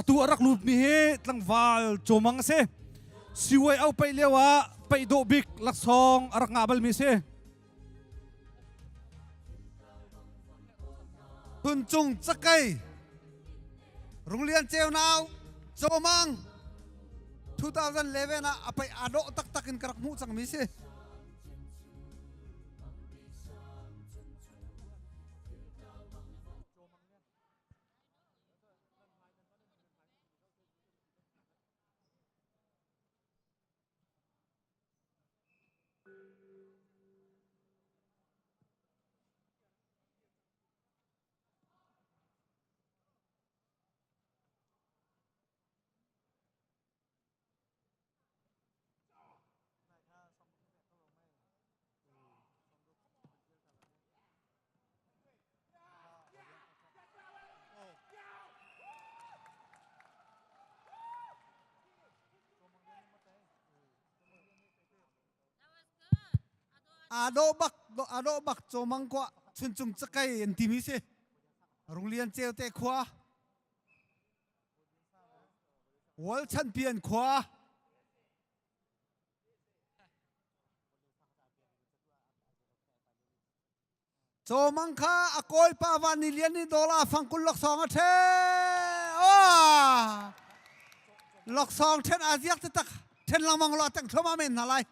Atu a rak lutmi hi tlangval Cawmang a si. CYO paih lio ah paih dawh bik laksawng a rak ngah balmi a si. Tuncung cakei Runglian Ceunau Cawmang 2011 ah a paih aa dawh taktak in ka rak hmuh cangmi si. Aa dawh bak aa dawh bak cawmang kua chuncung cakei an timi si Runglian Ceute khua World Champion khua Cawmang kha a kawipa van ni lian ni dollar fangkul laksawng a ṭhe. Oh! Laksawng ṭhen a ziak taktak. Ṭhen lengmang law teng thluahmah men hna lai.